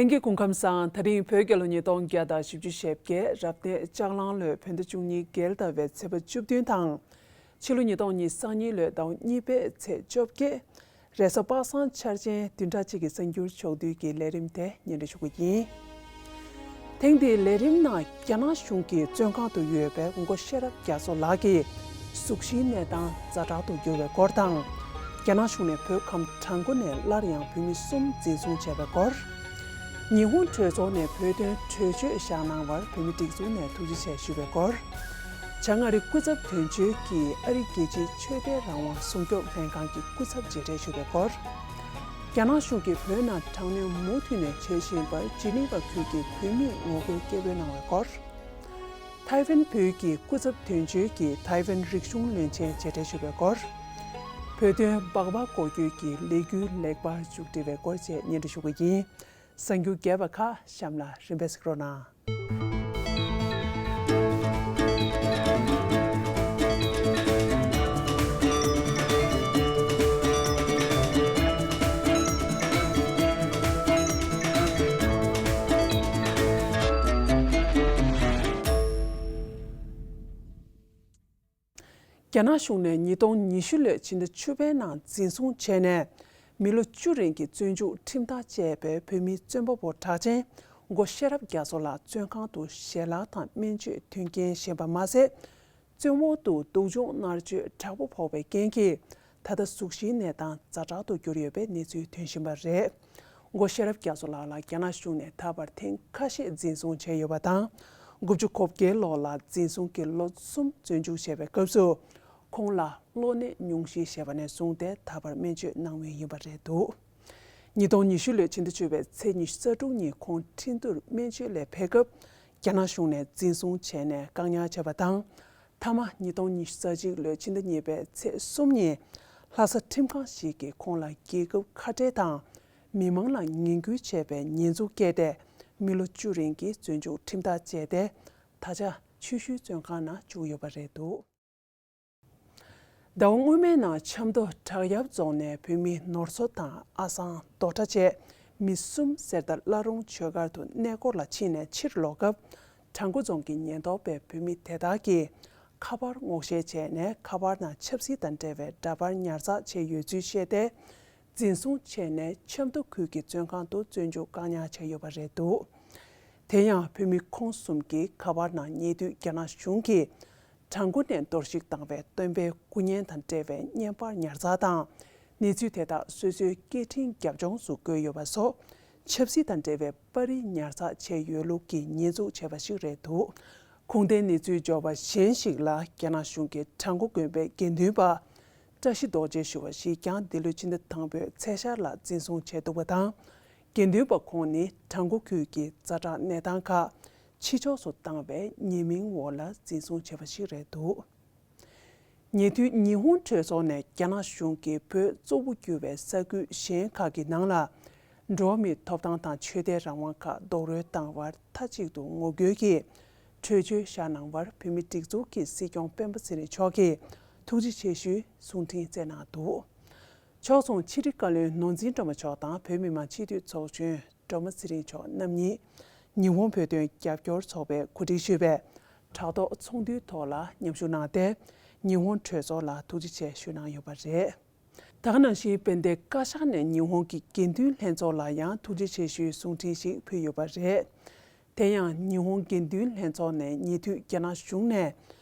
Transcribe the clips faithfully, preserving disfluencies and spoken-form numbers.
ལྷན་རྒྱས་སྐུ་ཁམས་བཟང་། ད་རིང་བོད་རྒྱལ་ལོ་ཉིས་སྟོང་བརྒྱ་དང་བཞི་བཅུ་ཞེ་བརྒྱད། རབ་གནས་ལྕགས་གླང་ལོའི་བོད་ཟླ་བཅུ་གཉིས་རྒྱལ་ཟླ་བའི་ཚེས་པ་བཅུ་བདུན་དང་། ཕྱི་ལོ་ཉིས་སྟོང་ཉི་ཤུ་རྩ་གཉིས་ལོའི་ཟླ་བ་གཉིས་པའི་ཚེས་བཅོ་བརྒྱད། རེས་གཟའ་པ་སངས་འཆར་ཅན་བདུན་ཕྲག་གཅིག་གི་གསར་འགྱུར་ཕྱོགས་བསྡུས་ཀྱི་ལས་རིམ་དེ་སྙན་སྒྲོན་ཞུ་གི་ཡིན། ཐེངས་འདིའི་ལས་རིམ་ནང་རྒྱ་ནག་གཞུང་གི་བཙོན་ཁང་དུ་ཡོད་པའི་མགོན་པོ་ཤེས་རབ་རྒྱ་མཚོ་ལགས་ཀྱི་གཟུགས་གཞིའི་གནས་སྟངས་ཛ་དྲག་ཏུ་འགྱུར་བའི་སྐོར་དང་། རྒྱ་ནག་གཞུང་ནས་བོད་ཁམས་བྲག་འགོ་ནས་སླར་ཡང་བོད་མི་གསུམ་འཛིན་བཟུང་བྱས་པའི་སྐོར། ཉི་ཧོང་གྲོས་ཚོགས་ནས་བོད་དོན་གྲོས་ཆོད་བཞག་གནང་བར་བོད་མི་སྒྲིག་འཛུགས་ནས་ཐུགས་རྗེ་ཆེ་ཞུ་བའི་སྐོར། བྱང་ཨ་རི་སྐུ་ཚབ་དོན་གཅོད་ཀྱིས་ཨ་རི་རྒྱལ་སྤྱིའི་ཆོས་དད་རང་དབང་སྲུང་སྐྱོབ་ལྷན་ཁང་གི་སྐུ་ཚབ་མཇལ་འཕྲད་ཞུ་བའི་སྐོར། རྒྱ་ནག་གཞུང་གིས་བོད་ནང་དྲག་གནོན་མུ་མཐུད་ནས་བྱེད་བཞིན་པར་ཇི་ནི་ཝ་ཁུལ་གྱི་བོད་མིས་ངོ་རྒོལ་སྐད་འབོད་གནང་བའི་སྐོར། ཐའེ་ཝན་བོད་ཀྱི་སྐུ་ཚབ་དོན་གཅོད་ཀྱིས་ཐའེ་ཝན་རིག་གཞུང་བློན་ཆེན་མཇལ་འཕྲད་ཞུ་བའི་སྐོར། བོད་དོན་སྦག་སྦག་འགོག་བཅོས་ཀྱི་ལས་འགུལ་ལེགས་པར་མཇུག་སྒྲིལ་བའི་སྐོར་བཅས་སྙན་སྒྲོན་ཞུ་གི་ཡིན། གསར་འགྱུར་རྒྱས་པ་ཁག་གཤམ་ལ་རིམ་པས་གཟིགས་རོགས་གནང་། རྒྱ་ནག་གཞུང་ནས་ཉིས་སྟོང་ཉི་ཤུ་ལོའི་ཕྱི་ཟླ་བཅུ་པའི་ནང་འཛིན་བཟུང་བྱས་ནས། མི་ལོ་བཅུ་རིང་གི་བཙོན་འཇུག་ཁྲིམས་ཐག་བཅད་པའི་བོད་མི་བཙོན་པ་པོ་གྲགས་ཅན་མགོན་པོ་ཤེས་རབ་རྒྱ་མཚོ་ལགས་བཙོན་ཁང་དུ་ཞལ་ལག་དང་སྨན་བཅོས་མཐུན་རྐྱེན་ཞན་པ་མ་ཟད། བཙོན་འོག་ཏུ་སྡུག་སྦྱོང་མནར་གཅོད་དྲག་པོ་ཕོག་པའི་རྐྱེན་གྱིས། ད་ལྟ་གཟུགས་གཞིའི་གནས་སྟངས་ཛ་དྲག་ཏུ་གྱུར་ཡོད་པའི་གནས་ཚུལ་ཐོན་བཞིན་པ་རེད། མགོན་པོ་ཤེས་རབ་རྒྱ་མཚོ་ལགས་ལ་རྒྱ་ནག་གཞུང་ནས་ད་བར་ཐེངས་ཁ་ཤས་འཛིན་བཟུང་བྱས་ཡོད་པ་དང་། དགུ་བཅུ་གོ་བརྒྱད་ལོ་ལ་འཛིན་བཟུང་གིས་ལོ་གསུམ་བཙོན་འཇུག་བྱས་པའི་སྐབས་སུ། ཁོང་ལ་གློ་ནད་སྙུང་གཞི་བཞེས་པ་ནས་བཟུང་སྟེ་ད་བར་སྨན་བཅོས་གནང་མུས་ཡིན་པ་རེད་འདུག་ཉིས་སྟོང་ཉི་ཤུ་ལོའི་ཕྱི་ཟླ་བཅུ་པའི་ཚེས་ཉི་ཤུ་རྩ་དྲུག་ཉིན་ཁོང་ཁྲིན་ཏུར་སྨན་བཅོས་ལ་ཕེབས་སྐབས། རྒྱ་ནག་གཞུང་ནས་འཛིན་བཟུང་བྱས་ནས་བཀག་ཉར་བྱས་པ་དང་། མཐའ་མ་ཉིས་སྟོང་ཉི་ཤུ་རྩ་གཅིག་ལོའི་ཕྱི་ཟླ་གཉིས་པའི་ཚེས་གསུམ་ཉིན། ལྷ་ས་ཁྲིམས་ཁང་ཞིག་གིས་ཁོང་ལ་རྒྱལ་ཁབ་ཁ་བྲལ་དང་། མི་མང་ལ་ངན་སྐུལ་བྱས་པའི་ཉེས་འཛུགས་བཀལ་ཏེ། མི་ལོ་བཅུ་རིང་གི་བཙོན་འཇུག་ཁྲིམས་ཐག་བཅད་དེ། ད་ཆ་ཆུ་ཤུར་བཙོན་ཁང་ནང་བཅུག་ཡོད་པ་རེད་འདུག་ཟླ་བ་སྔོན་མའི་ནང་ཆབ་མདོ་བྲག་གཡབ་རྫོང་ནས་བོད་མི་ནོར་འཚོ་དང་ཨ་སང་རྡོ་ཁྲ་བཅས་མི་གསུམ་གསེར་རྟ་བླ་རུང་ཆོས་སྒར་དུ་གནས་སྐོར་ལ་ཕྱིན་ནས་ཕྱིར་ལོག་སྐབས། བྲག་འགོ་རྫོང་གི་ཉེན་རྟོག་པས་བོད་མི་དེ་དག་གི་ཁ་པར་སྔོག་བཤེར་བྱས་ནས། ཁ་པར་ནང་ཆབ་སྲིད་དང་འབྲེལ་བའི་འདྲ་པར་ཉར་ཚགས་བྱས་ཡོད་ཚུལ་བཤད་དེ། འཛིན་བཟུང་བྱས་ནས་ཆབ་མདོ་ཁུལ་གྱི་བཙོན་ཁང་དུ་བཙོན་འཇུག་བཀག་ཉར་བྱས་ཡོད་པ་རེད་འདུག་དེ་ཡང་བོད་མི་ཁོང་གསུམ་གྱི་ཁ་པར་ནང་ཉེ་དུས་རྒྱ་ནག་གཞུང་གིས་བྲག་འགོ་ནས་གཏོར་བཤིག་བཏང་བའི་སྟོན་པའི་སྐུ་བརྙན་དང་འབྲེལ་བའི་བརྙན་པར་ཉར་ཚགས་དང་། གནས་ཚུལ་དེ་དག་སོ་སོའི་སྐད་འཕྲིན་རྒྱབ་ལྗོངས་སུ་བཀོད་ཡོད་པ་སོགས། ཆབ་སྲིད་དང་འབྲེལ་བའི་པར་རིས་ཉར་ཚགས་བྱས་ཡོད་ལུགས་ཀྱི་ཉེས་འཛུགས་བྱས་པ་ཞིག་རེད་འདུག་ཁུངས་ལྡན་གནས་ཚུལ་འབྱོར་བ་གཞན་ཞིག་ལ། རྒྱ་ནག་གཞུང་གིས་བྲག་འགོ་དགོན་པའི་དགེ་འདུན་པ་བཀྲ་ཤིས་རྡོ་རྗེ་ཞུ་བ་ཞིག་ཀྱང་འདི་ལོའི་ཕྱི་ཟླ་དང་པོའི་ཚེས་ཤར་ལ་འཛིན་བཟུང་བྱས་འདུག་པ་དང་། དགེ་འདུན་པ་ཁོང་ནི་བྲག་འགོ་ཁུལ་གྱི་ཛ་དྲག་གནས་སྟངས་ཁག་ཕྱི་ཕྱོགས་སུ་བཏང་བའི་ཉེས་མིང་འོག་ལ་འཛིན་བཟུང་བྱས་པ་ཞིག་རེད་འདུག་ཉེ་དུས་ཉི་ཧོང་གྲོས་ཚོགས་ནས་རྒྱ་ནག་གཞུང་གིས་བོད་གཙོ་བོ་གྱུར་བའི་ས་ཁུལ་གཞན་ཁག་གི་ནང་ལ། འགྲོ་བ་མིའི་ཐོབ་ཐང་དང་ཆོས་དད་རང་དབང་ཁག་རྡོག་རོལ་བཏང་བར་མཐའ་གཅིག་ཏུ་ངོ་རྒོལ་གྱི་གྲོས་ཆོད་བཞག་གནང་བར་བོད་མིའི་སྒྲིག་འཛུགས་ཀྱི་སྲིད་སྐྱོང་སྤེན་པ་ཚེ་རིང་མཆོག་གིས་ཐུགས་རྗེ་ཆེ་ཞུའི་གསུང་འཕྲིན་བསྩལ་གནང་འདུག་ཕྱོགས་མཚུངས་ཕྱི་དྲིལ་བཀའ་བློན་ནོར་འཛིན་སྒྲོལ་མ་མཆོག་དང་བོད་མི་མང་སྤྱི་འཐུས་ཚོགས་གཞོན་སྒྲོལ་མ་ཚེ་རིང་མཆོག་རྣམ་གཉིས། ཉི་ཧོང་བོད་དོན་རྒྱབ་སྐྱོར་ཚོགས་པས་གོ་སྒྲིག་ཞུས་པའི་དྲ་ཐོག་ཚོགས་འདུའི་ཐོག་ལ་མཉམ་ཞུགས་གནང་སྟེ། ཉི་ཧོང་གྲོས་ཚོགས་ལ་ཐུགས་རྗེ་ཆེ་ཞུ་གནང་ཡོད་པ་རེད། ད་ག་ནང་བཞིན་དཔལ་ལྡན་བཀའ་ཤག་ནས་ཉི་ཧོང་གི་དགེ་འདུན་ལྷན་ཚོགས་ལ་ཡང་ཐུགས་རྗེ་ཆེ་ཞུའི་གསུང་འཕྲིན་ཞིག་ཕུལ་ཡོད་པ་རེད། དེ་ཡང་ཉི་ཧོང་དགེ་འདུན་ལྷན་ཚོགས་ནས་ཉེ་དུས་རྒྱ་ནག་གཞུང་ནས་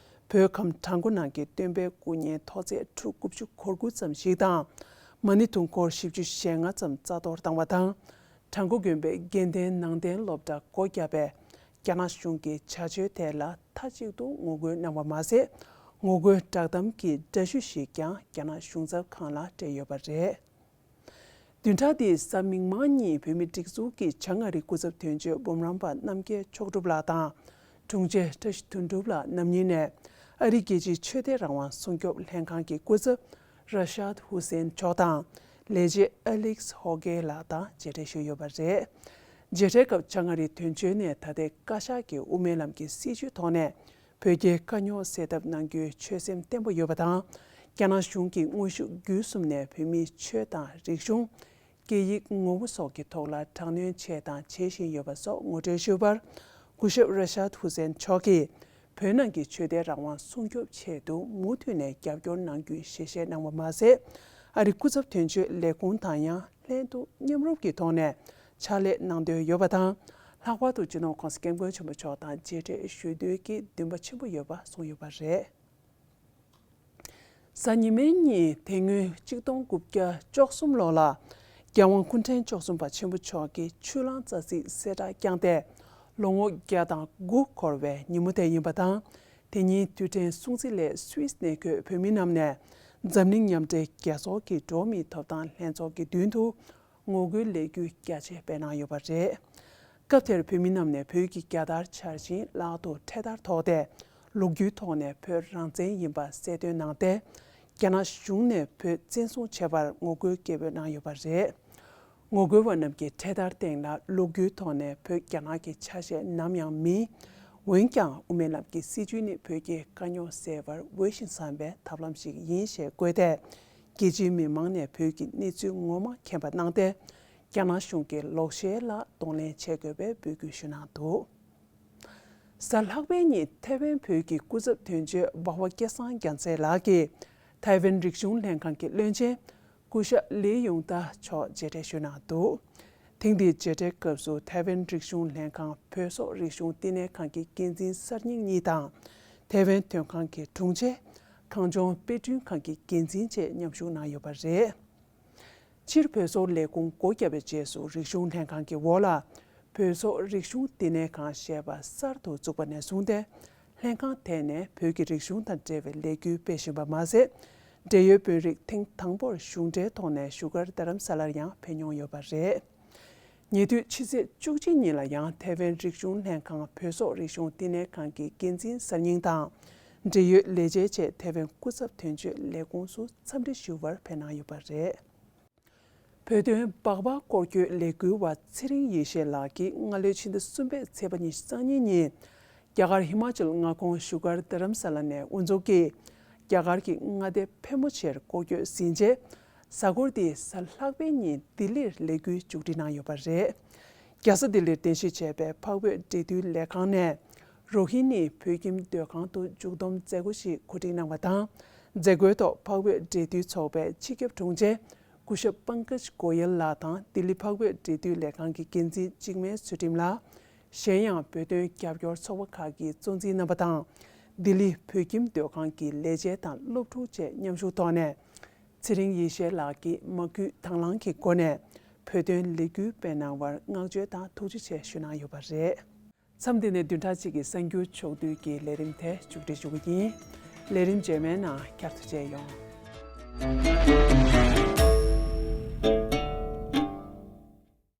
བོད་ཁམས་བྲག་འགོ་ནང་གི་སྟོན་པའི་སྐུ་བརྙན་མཐོ་ཚད་ཕྲུགས་དགུ་བཅུ་གོ་དགུ་ཙམ་ཞིག་དང་། མ་ཎི་དུང་འཁོར་བཞི་བཅུ་ཞེ་ལྔ་ཙམ་རྩ་གཏོར་བཏང་བ་དང་། བྲག་འགོ་དགོན་པའི་དགེ་ལྡན་ནང་བསྟན་སློབ་གྲྭ་སྒོ་བརྒྱབ་པའི་རྒྱ་ནག་གཞུང་གི་བྱ་སྤྱོད་དེ་ལ་མཐའ་གཅིག་ཏུ་ངོ་རྒོལ་གནང་བ་མ་ཟད། ངོ་རྒོལ་བསྒྲགས་གཏམ་གྱི་འདྲ་བཤུས་ཤིག་ཀྱང་རྒྱ་ནག་གཞུང་ཚབ་ཁང་ལ་སྤྲད་ཡོད་པ་རེད། བདུན་ཕྲག་འདིའི་གཟའ་མིག་དམར་ཉིན་བོད་མིའི་སྒྲིག་འཛུགས་ཀྱི་བྱང་ཨ་རིའི་སྐུ་ཚབ་དོན་གཅོད་འབུམ་རམས་པ་རྣམ་རྒྱལ་མཆོག་གྲུབ་ལགས་དང་། དྲུང་ཆེ་བཀྲ་ཤིས་དོན་གྲུབ་ལགས་རྣམ་གཉིས་ནས་ཨ་རིའི་རྒྱལ་སྤྱིའི་ཆོས་དད་རང་དབང་སྲུང་སྐྱོབ་ལྷན་ཁང་གི་སྐུ་ཚབ་ར་ཤཱད་ཧུ་སེན་མཆོག་དང་། ལས་བྱེད་ཨ་ལིགས་ཧོ་གེ་ལགས་དང་མཇལ་འཕྲད་ཞུས་ཡོད་པ་རེད། མཇལ་འཕྲད་སྐབས་བྱང་ཨ་རིའི་དོན་གཅོད་ནས་ད་ལྟའི་བཀའ་ཤག་གི་དབུ་མའི་ལམ་གྱི་སྲིད་བྱུས་ཐོག་ནས། བོད་རྒྱའི་དཀའ་རྙོག་སེལ་ཐབས་གནང་རྒྱུའི་ཆོད་སེམས་བརྟན་པོ་ཡོད་པ་དང་། རྒྱ་ནག་གཞུང་གིས་དངོས་ཤུགས་བརྒྱུད་གསུམ་ནས་བོད་མིའི་ཆོས་དང་རིག་གཞུང་། སྐད་ཡིག་ངོ་བོ་སོགས་ཀྱི་ཐོག་ལ་དྲག་གནོན་བྱས་དང་བྱེད་བཞིན་ཡོད་པ་སོགས་ངོ་སྤྲོད་ཞུས་པར། སྐུ་ཞབས་ར་ཤཱད་ཧུ་སེན་མཆོག་གིས་བོད་ནང་གི་ཆོས་དད་རང་དབང་སྲུང་སྐྱོབ་ཆེད་དུ་མུ་མཐུད་ནས་རྒྱབ་སྐྱོར་གནང་རྒྱུའི་ཞལ་བཞེས་གནང་བ་མ་ཟད། ཨ་རིའི་སྐུ་ཚབ་དོན་གཅོད་ལས་ཁུངས་དང་ཡང་ལྷན་དུ་མཉམ་རུབ་ཀྱི་ཐོག་ནས་ཕྱག་ལས་གནང་འདོད་ཡོད་པ་དང་། ལྷག་པར་དུ་སྤྱི་ནོར་༸གོང་ས་༸སྐྱབས་མགོན་ཆེན་པོ་མཆོག་དང་མཇལ་འཕྲད་ཞུ་འདོད་ཀྱི་འདུན་པ་ཆེན་པོ་ཡོད་པ་གསུངས་ཡོད་པ་རེད། གཟའ་ཉི་མའི་ཉིན་དེ་སྔོན་གཅིག་སྟོང་དགུ་བརྒྱ་བཅུ་གསུམ་ལོ་ལ་རྒྱལ་དབང་སྐུ་ཕྲེང་བཅུ་གསུམ་པ་ཆེན་པོ་མཆོག་གིས་ཆུ་གླང་རྩ་ཚིག་གསལ་བསྒྲགས་བསྐྱངས་ཏེ་ལོ་ངོ་བརྒྱ་དང་དགུ་འཁོར་བའི་ཉིན་མོ་དེ་ཡིན་པ་དང་། དེ་ཉིན་དུས་དྲན་སྲུང་བརྩི་སླད་སུད་སི་གནས་འཁོད་བོད་མི་རྣམས་ནས་འཛམ་གླིང་མཉམ་འབྲེལ་རྒྱལ་ཚོགས་ཀྱི་འགྲོ་བ་མིའི་ཐོབ་ཐང་ལྷན་ཚོགས་ཀྱི་མདུན་དུ་ངོ་རྒོལ་ལས་འགུལ་རྒྱ་ཆེ་སྤེལ་གནང་ཡོད་པ་རེད། སྐབས་དེར་བོད་མི་རྣམས་ནས་བོད་ཀྱི་རྒྱལ་དར་འཕྱར་ཞིང་ལག་ཏུ་འཕྲེད་དར་ཐོགས་ཏེ་ལོ་རྒྱུས་ཐོག་ནས་བོད་རང་བཙན་ཡིན་པ་གསལ་སྟོན་གནང་སྟེ། རྒྱ་ནག་གཞུང་ནས་བོད་བཙན་བཟུང་བྱས་པར་ངོ་རྒོལ་སྐད་འབོད་གནང་ཡོད་པ་རེད། ངོ་རྒོལ་བ་རྣམས་ཀྱིས་འཕྲེད་དར་སྟེང་ལ་ལོ་རྒྱུས་ཐོག་ནས་བོད་རྒྱ་ནག་གི་ཆ་ཤས་ནམ་ཡང་མིན། འོན་ཀྱང་དབུ་མའི་ལམ་གྱི་སྲིད་བྱུས་ནི་བོད་ཀྱི་དཀའ་རྙོག་སེལ་བར་འོས་ཤིང་བཟང་བའི་ཐབས་ལམ་ཞིག་ཡིན་ཞེས་བཀོད་དེ། རྒྱལ་སྤྱིའི་མི་མང་ནས་བོད་ཀྱི་གནས་ཚུལ་ངོ་མ་མཁྱེན་པ་གནང་སྟེ། རྒྱ་ནག་གཞུང་གི་ལོག་བཤད་ལ་གདོང་ལེན་བྱེད་དགོས་པའི་འབོད་སྐུལ་ཞུས་གནང་འདུག་གཟའ་ལྷག་པའི་ཉིན་ཐའེ་ཝན་བོད་ཀྱི་སྐུ་ཚབ་དོན་གཅོད་འབའ་བ་སྐལ་བཟང་རྒྱལ་མཚན་ལགས་ཀྱིས་ཐའེ་ཝན་རིག་གཞུང་ལྷན་ཁང་གི་བློན་ཆེན་སྐུ་ཞབས་ལི་ཡུང་ཏཱ་མཆོག་མཇལ་འཕྲད་ཞུས་གནང་འདུག་ཐེངས་འདིའི་མཇལ་འཕྲད་སྐབས་སུ་ཐའེ་ཝན་རིག་གཞུང་ལྷན་ཁང་བོད་སོག་རིག་གཞུང་བསྟི་གནས་ཁང་གི་འགན་འཛིན་གསར་རྙིང་གཉིས་དང་། ཐའེ་ཝན་དོན་ཁང་གི་དྲུང་ཆེ་གངས་ལྗོངས་དཔེ་སྐྲུན་ཁང་གི་འགན་འཛིན་བཅས་མཉམ་ཞུགས་གནང་ཡོད་པ་རེད། སྤྱིར་བོད་སོག་ལས་ཁུངས་སྒོ་བརྒྱབ་པའི་རྗེས་སུ་རིག་གཞུང་ལྷན་ཁང་གི་འོག་ལ་བོད་སོག་རིག་གཞུང་བསྟི་གནས་ཁང་ཞེས་པ་གསར་དུ་བཙུགས་པ་ནས་བཟུང་སྟེ། ལྷན་ཁང་དེ་ནས་བོད་ཀྱི་རིག་གཞུང་དང་འབྲེལ་བའི་ལས་འགུལ་སྤེལ་བཞིན་པ་མ་ཟད། འབྲེལ་ཡོད་དཔོན་རིགས་ཐེངས་དང་པོར་གཞུང་འབྲེལ་ཐོག་ནས་བཞུགས་སྒར་རྡ་རམ་ས་ལར་ཡང་ཕེབས་མྱོང་ཡོད་པ་རེད། ཉེ་དུས་ཕྱི་ཚེས་བཅུ་གཅིག་ཉིན་ལ་ཡང་ཐའེ་ཝན་རིག་གཞུང་ལྷན་ཁང་བོད་སོག་རིག་གཞུང་བསྟི་གནས་ཁང་གི་འགན་འཛིན་གསར་རྙིང་དང་། འབྲེལ་ཡོད་ལས་བྱེད་བཅས་ཐའེ་ཝན་སྐུ་ཚབ་དོན་གཅོད་ལས་ཁུངས་སུ་འཚམས་འདྲི་ཞུ་བར་ཕེབས་གནང་ཡོད་པ་རེད། བོད་དོན་སྦག་སྦག་སྐོར་སྐྱོད་ལས་འགུལ་བ་ཚེ་རིང་ཡེ་ཤེས་ལགས་ཀྱིས་སྔ་ལོའི་ཕྱི་ཟླ་གསུམ་པའི་ཚེས་པ་ཉི་ཤུ་རྩ་གཉིས་ཉིན། རྒྱ་གར་ཧི་མ་ཅལ་མངའ་ཁོངས་བཞུགས་སྒར་རྡ་རམ་ས་ལ་ནས་དབུ་འཛུགས་ཀྱིས་རྒྱ་གར་གྱི་མངའ་སྡེ་ཕལ་མོ་ཆེར་སྐོར་སྐྱོད་ཟིན་རྗེས། གཟའ་འཁོར་འདིའི་གཟའ་ལྷག་པའི་ཉིན་ལྡི་ལིར་ལས་འགུལ་མཇུག་སྒྲིལ་གནང་ཡོད་པ་རེད། རྒྱལ་ས་ལྡི་ལིར་རྟེན་གཞི་བྱས་པའི་འཕགས་བོད་འབྲེལ་མཐུད་ལས་ཁང་ནས་རོ་ཧི་ནི་བོད་ཁྱིམ་སྡོད་ཁང་དུ་མཇུག་བསྡོམས་མཛད་སྒོ་ཞིག་གོ་སྒྲིག་གནང་བ་དང་། མཛད་སྒོའི་ཐོག་འཕགས་བོད་འབྲེལ་མཐུད་ཚོགས་པའི་སྤྱི་ཁྱབ་དྲུང་ཆེ་སྐུ་ཞབས་པང་ཀཇ་གོ་ཡལ་ལགས་དང་ལྡི་ལི་འཕགས་བོད་འབྲེལ་མཐུད་ལས་ཁང་གི་འགན་འཛིན་འཇིགས་མེད་ཚུལ་ཁྲིམས་ལགས། གཞན་ཡང་བོད་དོན་རྒྱབ་སྐྱོར་ཚོགས་པ་ཁག་གི་གཙོ་འཛིན་རྣམ་པ་དང་། ལྡི་ལི་བོད་ཁྱིམ་སྡོད་ཁང་གི་ལས་བྱེད་དང་སློབ་ཕྲུག་བཅས་མཉམ་ཞུགས་ཐོག་ནས། ཚེ་རིང་ཡེ་ཤེས་ལགས་ཀྱིས་མ་བསྐུལ་དང་བླངས་ཀྱི་སྒོ་ནས་བོད་དོན་ལས་འགུལ་སྤེལ་གནང་བར་བསྔགས་བརྗོད་དང་ཐུགས་རྗེ་ཆེ་ཞུ་གནང་ཡོད་པ་རེད། མཚམས་འདི་ནས་བདུན་ཕྲག་གཅིག་གི་གསར་འགྱུར་ཕྱོགས་བསྡུས་ཀྱི་ལས་རིམ་དེ་མཇུག་སྒྲིལ་ཞུ་གི་ཡིན། ལས་རིམ་རྗེས་མའི་ནང་བསྐྱར་དུ་མཇལ་ཡོང་།